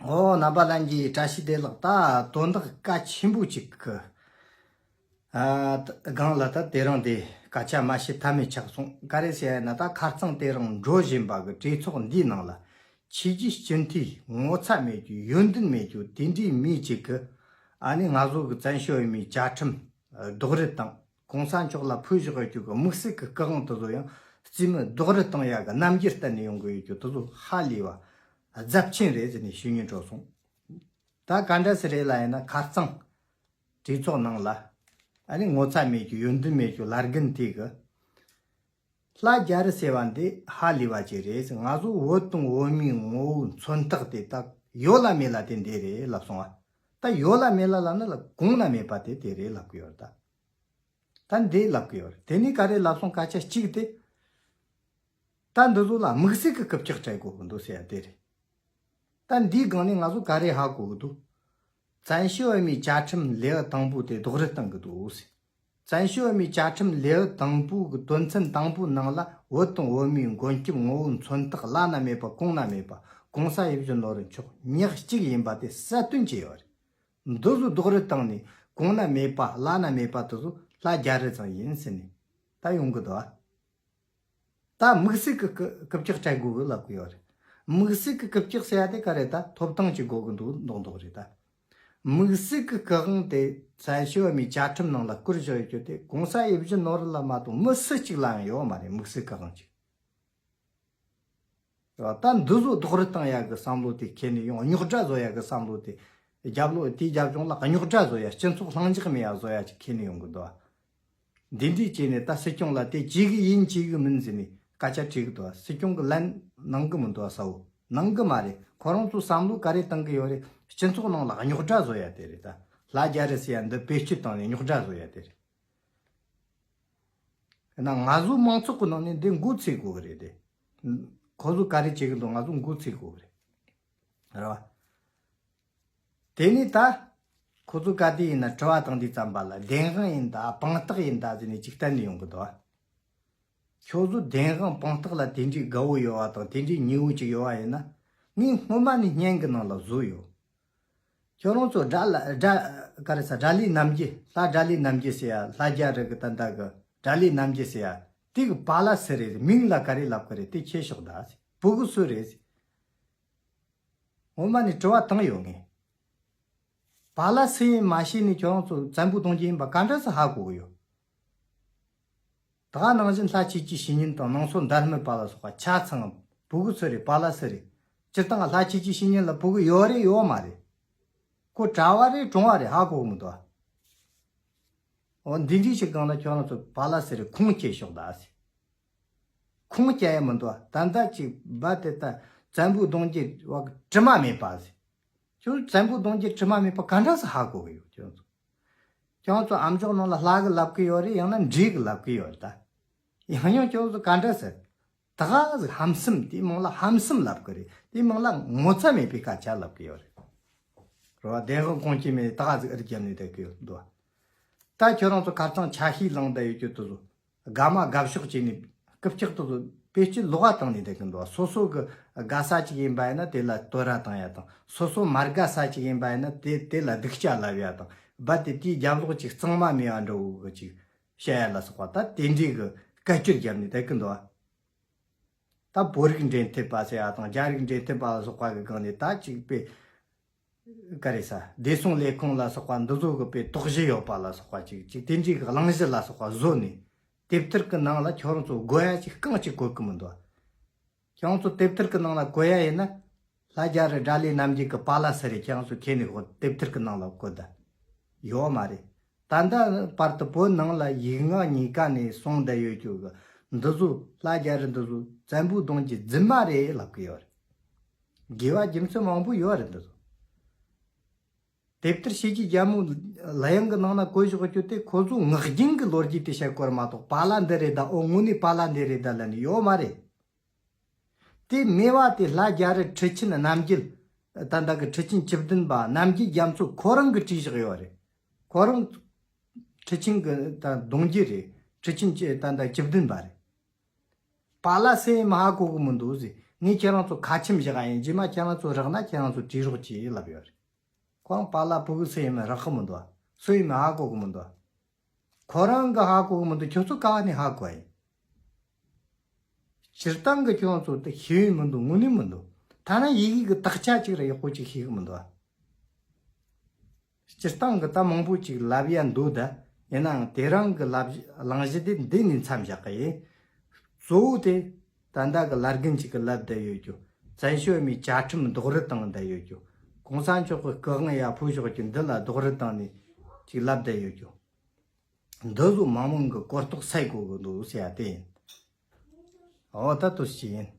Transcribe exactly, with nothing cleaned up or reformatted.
ཨོ། རྣམ་པ་ལྷན་རྒྱས་བཀྲ་ཤིས་བདེ་ལེགས། ད་དོན་དག་གལ་ཆེན་པོ་ཅིག་གི་ཨ་སྒང་ལ་ད་དེ་རིང་དེ་སྐད་ཆ་མ་བཤད་ཐབས་མེད་ཆགས་སོང་། ག་རེ་ཟེར་ན། ད་ཁ་རྩང་དེ་རིང་འགྲོ་བཞིན་པ་གི་གྲོས་ཚོགས་འདིའི་ནང་ལ་ཆོས་བརྒྱུད་སྤྱི་འཐུས་ངོ་ཚ་མེད་རྒྱུ་ཡོན་ཏན་མེད་རྒྱུ་དེ་འདྲའི་མི་ཅིག་གི་ཨ་ནི་ང་ཚོ་གི་བཙན་བྱོལ་བོད་མིའི་བཅའ་ཁྲིམས་རྡོག་རོལ་དང་གོང་ས་མཆོག་ལ་ཕུལ་བཞག་ཡོད་རྒྱུ་གི་དམིགས་བསལ་གི་སྐུ་དབང་དེ་ཚོ་ཡང་རྩིས་མེད་རྡོག་རོལ་བཏང་ཡག་གི་རྣམ་འགྱུར་བསྟན་ནས་ཡོང་གི་ཡོད་རྒྱུ་དེ་ཚོ་ཧ་ལས་པ་རྫབ་ཆེན་རེད་ཟེར་ནས་ཞུ་སྙིང་བྲོ་སོང་། ད་ག་འདྲ་ཟེར་རེད་ལབ་ཡིན་ན། ཁ་རྩང་གྲོས་ཚོགས་ནང་ལ་ཨ་ནི་ངོ་ཚ་མེད་རྒྱུ་ཡོན་ཏན་མེད་རྒྱུ་ལབ་མཁན་དེ་གི་ལྷ་རྒྱ་རི་ཟེར་བ་འདི་ཧ་ལས་པ་ཅིག་རེད། ང་ཚོ་བོད་དང་བོད་མིའི་ངོ་བོའི་མཚོན་རྟགས་དེ་ད་ཡོད་ལ་མེད་ལ་དེ་འདི་རེད་ལབ་སོང་བ། ད་ཡོད་ལ་མེད་ལ་ལབ་ན་ལ་གོང་ན་མེད་པ་དེ་དེ་རེད་ལབ་གི་ཡོད་རེད་ད། ད་འདི་ལབ་གི་ཡོད་རེད། དེ་ནས་ག་རེ་ལབ་སོང་། སྐད་ཆ་གཅིག་དེ། ད་འདི་ཚོ་ལ་དམིགས་བསལ་གྱི་རྐུབ་བཀྱག་སྤྲད་དགོས་ཀྱི་འདུག་ཟེར་ཡ་དེ་རེད། ད་འདིའི་སྒང་ནས་ང་ཚོ་ག་རེ་ཧ་གོ་གི་འདུག། བཙན་བྱོལ་བོད་མིའི་བཅའ་ཁྲིམས་ལེའུ་དང་པོ་དེ་རྡོག་རོལ་བཏང་གི་འདུག་ཟེར། བཙན་བྱོལ་བོད་མིའི་བཅའ་ཁྲིམས་ལེའུ་དང་པོ་གི་དོན་ཚན་དང་པོའི་ནང་ལ་བོད་དང་བོད་མིའི་མགོན་སྐྱབས་ངོ་བོའི་མཚོན་རྟགས་བླ་ན་མེད་པ་གོང་ན་མེད་པ་གོང་ས་ཡིད་བཞིན་ནོར་བུ་མཆོག་ཉག་གཅིག་ཡིན་པ་དེ་གསལ་སྟོན་བྱས་ཡོད་རེད། འདི་ཚོ་རྡོག་རོལ་བཏང་ནས་གོང་ན་མེད་པ་བླ་ན་མེད་པ་དེ་ཚོ་ལྷ་རྒྱ་རི་ཚང་ཡིན་ཟེར་ནས་ད་ཡོང་གི་འདུག་ཨ། ད་དམིགས་བསལ་གྱི་རྐུབ་བཀྱག་སྤྲད་དགོས་གི་ལབ་གི་ཡོད་རེད། དམིགས་བསལ་གྱི་རྐུབ་བཀྱག་ཟེར་ཡ་དེ་ག་རེ། ད་ཐོབ་ཐང་ཅིག་དགོས་གི་འདུག་མདོག་མདོག་རེད་ད། དམིགས་བསལ་གྱི་སྐུ་དབང་དེ་བཙན་བྱོལ་བོད་མིའི་བཅའ་ཁྲིམས་ནང་ལ་བསྐུར་བཞག་ཡོད་རྒྱུ་དེ་གོང་ས་ཡིད་བཞིན་ནོར་བུ་ལ་མ་གཏོགས་མི་སུ་གཅིག་ལའང་ཡོད་མ་རེད། དམིགས་བསལ་སྐུ་དབང་ཅིག། ད་འདི་ཚོ་རྡོག་རོལ་བཏང་ཡག་གི་བསམ་བློ་དེ་འཁྱེར་ནས་ཡོང་། རྙོག་དྲ་བཟོ་ཡག་གི་བསམ་བློ་དེ། རྒྱབ་ལོགས་དེའི་རྒྱབ་ལྗོངས་ལ་རྙོག་དྲ་བཟོ་ཡག། སྤྱི་ཚོགས་ལྷིང་འཇགས་མེད་ཡག་བཟོ་ཡག་ཅིག་འཁྱེར་ནས་ཡོང་གི་འདུག། འདི་འདྲས་བྱས་ནས་ད་སྲིད་སྐྱོང་ལ་དེ་བྱེད་གི་ཡིན་བྱེད་གི་མིན་ཟེར་ནས་སྐད་ཆ་དྲིས་གི་འདུག། སྲིད་སྐྱོང་གི་ལན་གནང་གི་མི་འདུག། གསལ་བོ་གནང་གི་མ་རེད། ཁོ་རང་ཚོ་བསམ་བློ་ག་རེ་བཏང་གི་ཡོད་རེད། སྤྱི་ཚོགས་ནང་ལ་རྙོག་དྲ་བཟོ་ཡག་དེ་རེད། ད་ལྷ་རྒྱ་རི་ཟེར་ཡག་འདི་བེད་སྤྱོད་བཏང་ནས་རྙོག་དྲ་བཟོ་ཡག་དེ་རེད། ན་ང་ཚོ་མང་ཚོགས་ཀྱི་ནང་ནས་འདི་མགོ་ཚོས་དགོས་ཀྱི་རེད་དེ། ཁོ་ཚོ་ག་རེ་བྱེད་ཀྱི་འདུག། ང་ཚོ་མགོ་ཚོས་དགོས་ཀྱི་རེད། རེད་བ། དེ་ནས་ད་ཁོ་ཚོ་ག་དུས་ཡིན་ན་དྲི་བ་བཏང་དུས་ཙམ་པ་ལ་བདེན་དཔང་ཡིན་ད་དཔང་རྟགས་ཡིན་ད་ཟེར་ནས་ཅིག་བསྟན་ནས་ཡོང་གི་འདུག། ཁྱོད་ཚོ་བདེན་དཔང་དཔང་རྟགས་ལ་དེ་འདྲའི་དགའ་བོ་ཡོད་བ་དང་དེ་འདྲའི་ཉེ་བོ་ཅིག་ཡོད་བ་ཡིན་ན། ངས་སྔོན་མ་ནས་བརྙན་གྱི་ནང་ལ་བཟོས་ཡོད། ཁྱོད་རང་ཚོ་དགྲ་ལ་དགྲ་ག་རེ་ཟ། དགྲ་ལྷའི་རྣམ་རྒྱལ། ལྷ་དགྲ་ལྷའི་རྣམ་རྒྱལ་ཟེར་ཡ། ལྷ་རྒྱ་རི་གི་ད་ལྟ་གི་དགྲ་ལྷའི་རྣམ་རྒྱལ་ཟེར་ཡ་དེ་གི་པཱ་ལགས་སུ་རེད། མིང་ལ་ག་རེ་ལབ་གི་རེད། དེ་ཁྱེར་ཤོག་ད་ཟེར། ཕྲུ་གུ་སུ་རེད་ཟེར། སྔོན་མ་ནས་དྲི་བ་བཏང་ཡོད་ངས། པཱ་ལགས་སུ་ཡིན་མ་ཤེས་ནས་ཁྱོད་རང་ཚོ་བཙན་པོའི་གདུང་རྒྱུད་ཡིན་པ་ག་འདྲ་སེ་ཧ་གོ་གི་ཡོད། ད་ག་ནང་བཞིན་ལྷ་ཆོས་ཀྱི་བཤེས་གཉེན་དང་ནང་སོ་མདའ་སྨད་པ་ལ་སོགས་པ་ཆ་ཚང་ཕྲུ་གུ་སུ་རེད། པཱ་ལགས་སུ་རེད། སྤྱིར་བཏང་ལྷ་ཆོས་ཀྱི་བཤེས་གཉེན་ལ་ཕྲུ་གུ་ཡོད་རེད་ཡོད་མ་རེད། ཁོ་གྲྭ་བ་རེད་གྲོང་བ་རེད་ཧ་གོ་གི་མི་འདུག། འོ་འདི་འདྲའི་ཞིག་སྒང་ལ་ཁྱོད་རང་ཚོ་པཱ་ལགས་སུ་རེད་ཁུངས་སྐྱེལ་ཤོག་ད་ཟེར། ཁུངས་སྐྱེལ་ཡ་མི་འདུག། ད་ལྟ་ཅིག་བ་དེ་ལྟ་བཙན་པོའི་གདུང་རྒྱུད་བ་དྲི་མ་མེད་པ་ཟེར། ཁྱོད་བཙན་པོའི་གདུང་རྒྱུད་དྲི་མ་མེད་པ་ག་འདྲ་སེ་ཧ་གོ་གི་ཡོད་ཁྱོད་ཚོ། ཁྱོད་ཚོ་ཨ་མཆོག་ནང་ལ་ལྷ་གི་ལབ་གི་ཡོད་རེད། ཡང་ན་འདྲེ་གི་ལབ་གི་ཡོད་རེད་ད། ཡང་ཡང་ཁྱོད་ཚོ་ག་འདྲ་ཟེར། ད་ག་ཟིག་ཧམ་སེམས། དེའི་མིང་ལ་ཧམ་སེམས་ལབ་གི་རེད། དེའི་མིང་ལ་ངོ་ཚ་མེད་པའི་སྐད་ཆ་ལབ་གི་ཡོད་རེད། རེད་བ། བདེན་དཔང་ཁུངས་སྐྱེལ་མེད་ད་ག་ཟིག་ཨེ་རྒྱབ་ནས་བསྡད་གི་ཡོད་འདུག། ད་ཁྱོད་རང་ཚོ་ཁ་རྩང་ཆ་ཤས་བླངས་བསྡད་ཡོད་རྒྱུ་དེ་ཚོ། དགའ་མ་དགའ་ཕྱོགས་བྱས་ནས་རྐུབ་བཀྱག་ཏུ་བེད་སྤྱོད་ལོག་པ་བཏང་ནས་བསྡད་ཀྱི་འདུག། སོ་སོ་གི་དགའ་ས་ཅིག་ཡིན་པ་ཡིན་ན་དེ་ལ་བསྟོད་ར་བཏང་ཡ་དང་། སོ་སོ་མ་དགའ་ས་ཅིག་ཡིན་པ་ཡིན་ན་དེ་དེ་ལ་སྡུག་ཅག་ལབ་ཡ་དང་། རྦད་དེ་དེའི་རྒྱབ་ལོགས་ཅིག་གཙང་མ་མེད་པ་འདྲ་བོ་གི་ཅིག་བཤད་ཡ་ལ་སོགས་པ་ད་དེ་འདྲའི་གི་སྐད་ཅོར་བརྒྱབ་ནས་བསྡད་ཀྱི་འདུག། ད་བོད་རིགས་འབྲེལ་མཐུད་པ་ཟེར་ཡ་དང་རྒྱ་རིགས་འབྲེལ་མཐུད་པ་ལ་སོགས་པ་གི་སྒང་ནས་ད་ཅིག་པའི་ག་རེ་ཟ། བདེ་སྲུང་ལས་ཁུངས་ལ་སོགས་པ་འདི་ཚོ་གི་དཔེ་དོགས་གཞི་ཡོད་པ་ལ་སོགས་པ་ཅིག་ཅིག་དེ་འདྲའི་གི་གླེང་གཞི་ལ་སོགས་པ་བཟོས་ནས་དེབ་ཐེར་གི་ནང་ལ་ཁྱོད་རང་ཚོ་དགོས་ཡ་ཅིག་རྐང་གཅིག་བཀོད་གི་མི་འདུག། ཁྱོད་རང་ཚོ་དེབ་ཐེར་གི་ནང་ལ་བཀོད་ཡ་ཡིན་ན་ལྷ་རྒྱ་རི་དགྲ་ལྷའི་རྣམ་རྒྱལ་གི་པཱ་ལགས་སུ་རེད། ཁྱོད་རང་ཚོ་ཁྱེར་ནས་ཁོ་དེབ་ཐེར་གི་ནང་ལ་བཀོད་ད་ཡོད་མ་རེད། ད་ལྟ་བར་དུ་བོད་ནང་ལ་ཡིག་ངག་གཉིས་ཀ་ནས་གསུངས་བསྡད་ཡོད་རྒྱུ་གི་འདི་ཚོ་ལྷ་རྒྱ་རི་འདི་ཚོ་བཙན་པོའི་གདུང་རྒྱུད་རྫུན་མ་རེད་ལབ་གི་ཡོད་རེད། དགེ་བ་རྒྱུ་མཚན་མང་པོ་ཡོད་རེད་འདི་ཚོ། དེབ་ཐེར་ཞེ་གི་རྒྱ་མོ་གླུ་དབྱངས་གི་ནང་ན་བཀོད་བཞག་རྒྱུ་དེ་ཁོ་ཚོ་ངག་རྒྱུན་གི་ལོ་རྒྱུས་དེ་བཤད་དགོས་རེད་མ་གཏོགས་པཱ་ལགས་འདི་རེད་ད། ཨོ་དངོས་གནས་པཱ་ལགས་འདི་རེད་ད་ལབ་ནས་ཡོད་མ་རེད། དེ་མེད་པ་དེ་ལྷ་རྒྱ་རི་ཁྲི་ཆེན་རྣམ་རྒྱལ། ད་ལྟ་གི་ཁྲི་ཆེན་བཅུ་བདུན་པ་རྣམ་རྒྱལ་རྒྱ་མཚོ་ཁོ་རང་གིས་བྲིས་བཞག་ཡོད་རེད། ཁོ་རང་ཁྲི་ཆེན་གི་ད་གདུང་རྒྱུད་རེད། ཁྲི་ཆེན་བཅུ་ད་ལྟ་བཅུ་བདུན་པ་རེད། པཱ་ལགས་སུ་ཡིན་མ་ཧ་གོ་གི་མི་འདུག་ཟེར། ངས་ཁྱེད་རང་ཚོ་ཁ་ཆེམས་བཞག་ཡིན། རྗེས་མ་ཁྱེད་རང་ཚོ་རག་ན་ཁྱེད་རང་ཚོ་དྲིས་རོགས་གྱིས་ལབ་ཡོད་རེད། ཁོ་རང་པཱ་ལགས་ཕྲུ་གུ་སུ་ཡིན་མིན་རག་གི་མི་འདུག་སུ་ཡིན་མིན་ཧ་གོ་གི་མི་འདུག་ཁོ་རང་གི་ཧ་གོ་གི་མི་འདུག་ཁྱོད་ཚོ་ག་བ་ནས་ཧ་གོ་ཡིན། སྤྱིར་བཏང་གི་ཁྱོད་ཚོ་དེ་ཤེས་ཡོན་མི་འདུག་དངོས་གནས་མི་འདུག་ཐ་ན་ཡི་གེ་གི་དག་ཆ་གཅིག་ར་ཡག་པོ་གཅིག་ཤེས་གི་མི་འདུག་སྤྱིར་བཏང་གི་ད་མང་པོ་ཅིག་ལབ་ཡ་འདུག་ད། ཡིན་ནའང་དེ་རིང་གི་ལབ་གླེང་གཞི་དེ་འདི་ནས་མཚམས་བཞག་གི་ཡིན། གཙོ་བོ་དེ་ད་ལྟ་གི་བླ་རྒན་ཅིག་གི་ལབ་བསྡད་ཡོད་རྒྱུ། བཙན་བྱོལ་མིའི་བཅའ་ཁྲིམས་རྡོག་རོལ་བཏང་བསྡད་ཡོད་རྒྱུ། གོང་ས་མཆོག་གི་སྐུ་དབང་ཡར་ཕུལ་ཞོག་རྒྱུ་འདི་ལ་རྡོག་རོལ་བཏང་ནས་ཅིག་ལབ་བསྡད་ཡོད་རྒྱུ། འདི་ཚོ་མང་མང་གི་གོ་རྟོགས་སད་དགོས་གི་འདུག་ཟེར་ཡ་དེ་ཡིན། འོ་ད་དུ་ཞིག་ཡིན།